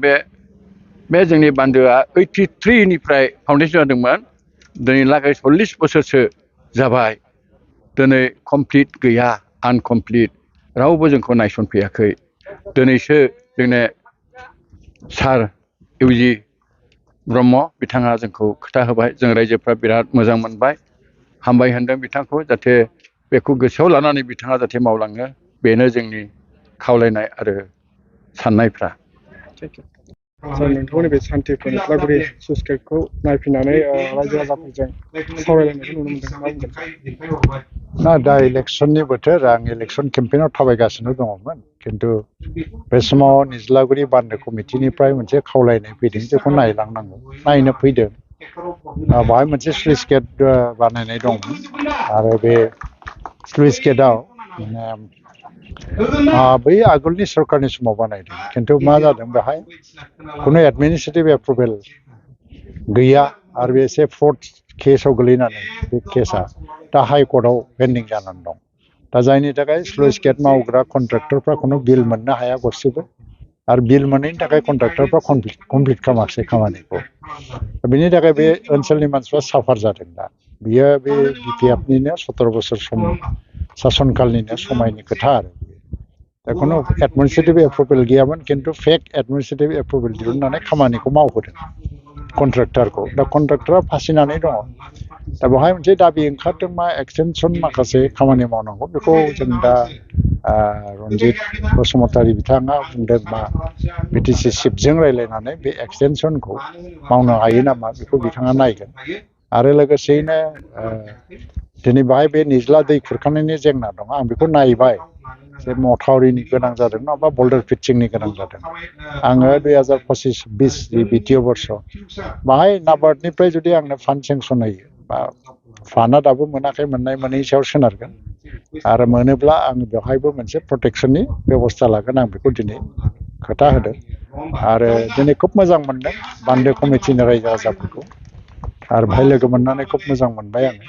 बे जोंनि बान्दोआ 83 निफ्राय फाउन्डेसन जादोंमोन दिनैलागै 40 बोसोरसो जाबाय दिनै कमप्लिट गैया आनकमप्लिट रावबो जोंखौ नायसनफैयाखै दिनैसो जोंने सार इउजि ब्रह्म बिथाङा जोंखौ खोथा होबाय जों रायजोफ्रा बिराद मोजां मोनबाय हामबाय होनदों बिथांखौ जाहाथे बेखौ गोसोआव लानानै बिथाङा जाहाथे मावलाङो बेनो जोंनि खावलायनाय आरो साननायफ्रा सार नोंथांमोननि बे सान्थिपुर निज्लागुरि स्लुइस गेटखौ नायफैनानै रायजो राजाफोरजों सावरायलायनायखौ नुनो मोनदों मा बुंगोन ना दा इलेक्सननि बोथोर आं इलेक्सन केम्पेइनाव थाबायगासिनो दङमोन खिन्थु बे समाव निज्लागुरि बान्दो कमिटिनिफ्राय मोनसे खावलायनाय फैदों जेखौ नायलांनांगौ नायनो फैदों बाहाय मोनसे स्लुइस गेट बानायनाय दंमोन आरो बे स्लुइस गेटआव बै आगोलनि सरकारनि समाव बानायदों खिन्थु मा जादों बेहाय खुनु एडमिनिस्ट्रेटिभ एप्रुभेल गैया आरो बे एसे फ्रड केसाव गोलैनानै बे केसा दा हाइकर्टआव पेन्डिं जानानै दं दा जायनि थाखाय स्लुइस गेट मावग्रा कन्ट्रेक्टरफ्रा खुनु बिल मोननो हाया गरसेबो आरो बिल मोनैनि थाखाय कन्ट्रेक्टरफ्रा कमप्लिट खालामाखिसै खामानिखौ बेनि थाखाय बे ओनसोलनि मानसिफ्रा साफार जादों दा बियो बे बिपिएफनिनो 17 बोसोर सम सासनकालनिनो समायनि खोथा आरो दा खुनु एडमिनिस्ट्रेटिभ एप्रुभेल गैयामोन खिन्थु फेक एडमिनिस्ट्रेटिभ एप्रुभेल दिहुननानै खामानिखौ मावहोदों कन्ट्रेक्टरखौ दा कन्ट्रेक्टरा फासिनानै दङ दा बेवहाय मोनसे दाबि ओंखारदों मा एक्सटेनसन माखासे खामानि मावनांगौ बेखौ जों दा रन्जित बसुमतारी बिथाङा बुंदों मा बिटिसि चिफजों रायज्लायनानै बे एक्सटेनसनखौ मावनो हायो नामा बेखौ बिथाङा नायगोन आरो लोगोसेयैनो दिनै बाहाय बे निज्ला दै खुरखानायनि जेंना दं आं बेखौ नायबाय जे मथावरिनि गोनां जादों नङाबा बल्डार फिटसिंनि गोनां जादों आङो 2025-26 बिटिअ बर्ष बाहाय नाबार्डनिफ्राय जुदि आंनो फान्ड सेंसन होयो बा फान्डआ दाबो मोनाखै मोननाय मोनैनि सायाव सोनारगोन आरो मोनोब्ला आं बेवहायबो मोनसे प्रटेक्सननि बेबस्था लागोन आं बेखौ दिनै खोथा होदों आरो दिनै खुब मोजां मोनदों बान्दो कमिटिनि रायजो राजाफोरखौ आरो भाई लोगो मोननानै खुब मोजां मोनबाय आङो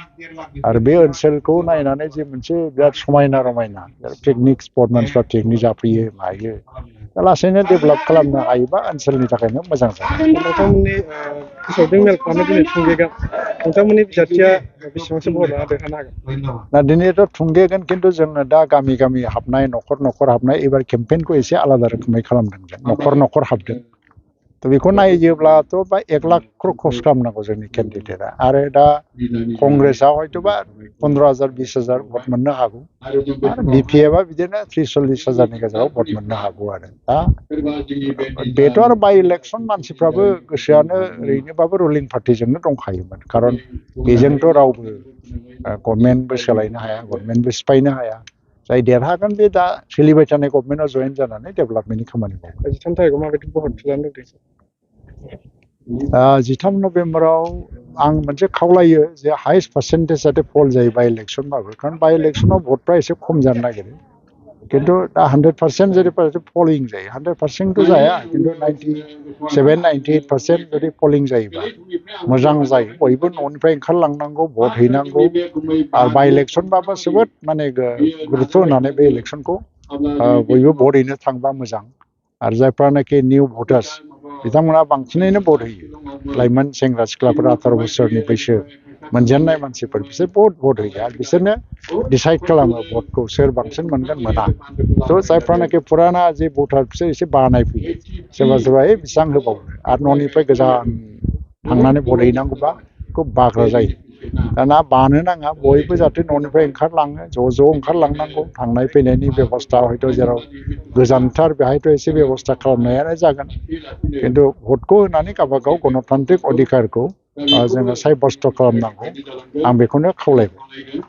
आरो बे ओनसोलखौ नायनानै जे मोनसे बिराद समायना रमायना पिकनिक स्पट मानसिफ्रा पिकनिक जाफैयो मायो दा लासैनो डेभेलप खालामनो हायोबा ओनसोलनि थाखायनो मोजां जागोन नोंथांमोननि फोसावदों मेल खालामनाय दिनै थुंगेगोन नोंथांमोननि बिजाथिया बेसेबांसो भट लाना देरहानो हागोन दा दिनैथ' थुंगेगोन खिन्थु जोङो दा गामि गामि हाबनाय न'खर न'खर हाबनाय एबार केम्पेइनखौ एसे आलादा रोखोमै खालामदों जों न'खर न'खर हाबदों थ' बेखौ नायोब्लाथ' बा 1 लाख क्रस खालामनांगौ जोंनि केन्डिडेटआ आरो दा कंग्रेसआ हयथ'बा 15,000 20,000 भट मोननो हागौ आरो बिपिएफआ बिदिनो 30-40,000नि गेजेराव भट मोननो हागौ आरो दा बेथ' आरो बाइ इलेक्सन मानसिफ्राबो गोसोआनो ओरैनोबाबो रुलिं पार्टिजोंनो दंखायोमोन खारन बेजोंथ' रावबो गभर्नमेन्टबो सोलायनो हाया गभर्नमेन्टबो सिफायनो हाया जाय देरहागोन बे दा सोलिबाय थानाय गभर्नमेन्टआव जयेन जानानै डेभेलपमेन्टनि खामानि मावगोन 13 थारिखआव माबायदि भट खालामनो लुबैदों 13 नभेम्बराव आं मोनसे खावलायो जे हाइस्ट पार्सेन्टेज जाहाथे पल जायो बाइ इलेक्सनबाबो खारन बाइ इलेक्सनाव भटफ्रा एसे खम जानो नागिरो खिन्थु दा 100% जुदि पलिं जायो 100%थ' जाया खिन्थु 97-98% जुदि पलिं जायोबा मोजां जायो बयबो न'निफ्राय ओंखारलांनांगौ भट हैनांगौ आरो बाइ इलेक्सनबाबो जोबोद माने गुरुत्त' होनानै बे इलेक्सनखौ बयबो भट हैनो थांबा मोजां आरो जायफ्रानाखि निउ भटार्स बिथांमोना बांसिनैनो भट होयो लाइमोन सेंग्रा सिख्लाफोर 18 बोसोरनि बैसो मोनजेननाय मानसिफोर बिसोर बहुत भट होयो आरो बिसोरनो डिसाइड खालामो भटखौ सोर बांसिन मोनगोन मोना थ' जायफ्रानाखि फुराना जे भटार बिसोर एसे बानाय फैयो सोरबा सोरबा बेसेबां होबावनो आरो न'निफ्राय गोजान थांनानै भट हैनांगौबा खुब बाग्रा जायो दाना बानो नाङा बयबो जाहाथे न'निफ्राय ओंखारलाङो ज' ओंखारलांनांगौ थांनाय फैनायनि बेबस्था हयथ' जेराव गोजानथार बेहायथ' एसे बेबस्था खालामनायानो जागोन खिन्थु भटखौ होनानै गावबागाव गणतान्त्रिक अधिकारखौ जोङो साब्यस्त खालामनांगौ आं बेखौनो खावलायबाय